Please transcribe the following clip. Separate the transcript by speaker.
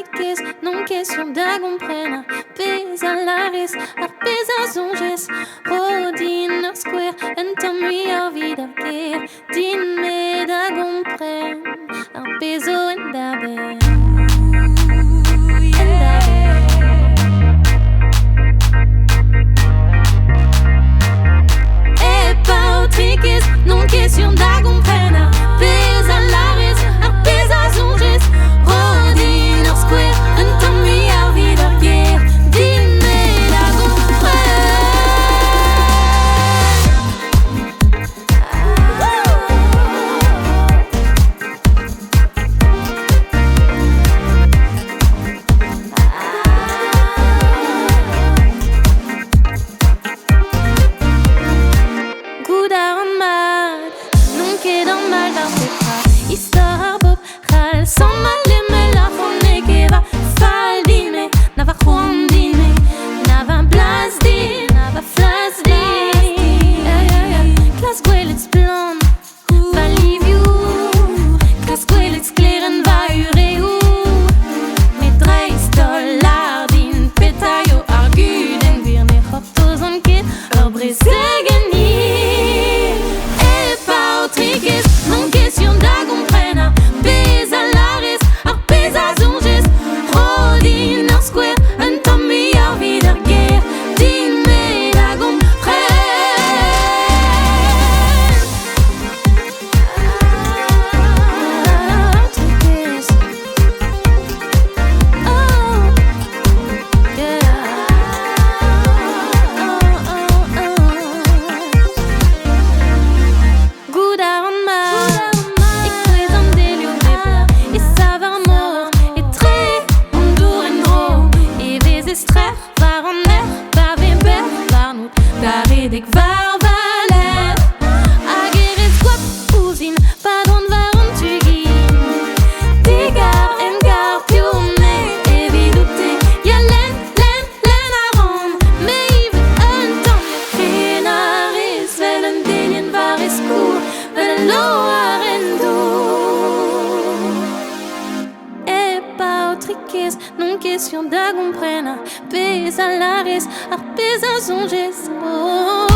Speaker 1: Paotrikez, non ket sur da gompren ar pezh a lârez, ar pezh a soñjez. Ro din ur skouer, un tamm muioc'h 'vit ar ger, din-me da gompren ar pezh zo en da benn. En da benn. E paotrikez, non ket sur da gompren ar pezh a lârez, ar pezh a soñjez. Ro din ur skouer, un tamm muioc'h 'vit ar ger, din-me da gompren. Goût a ran mat, n'on ket an mall war petra. Istor ar bobl c'hall, sammal lemel ar c'hoant n'eo ket va fall din-me, na va c'hoant din-me, na va blas din, na va flas din. Klask gwelet splann va livioù, klask gwelet sklaer en va ureoù. Met dreist-holl lâr din petra eo ar gudenn gwir ne c'hortozan ket ur brezegenn hir. E paotrikez, n'on ket sur da gompren ar pezh a lârez, ar pezh a soñjez. Ro din ur skouer, un tamm muioc'h 'vit ar ger, din-me da gompren. Paotrikez, oh yeah. Goût a ran mat, e kouezh an delioù bep bloaz, e sav ar mor, etre an dour en-dro, e vez estrec'h war an erc'h, pa vez bec'h warnout da redek war va lerc'h. Hag e rez goap ouzhin pa dran war an tu-gin. Te 'gar, em gar, piv on-me evidout-te? Ya lenn, lenn, lenn a ran, me ivez un tamm. Krenañ a rez 'vel un delienn war e skourr, 'vel ul loar en dour. E paotrikez, n'on ket sur da gompren ar pezh a lârez, ar pezh a soñjez. Oh.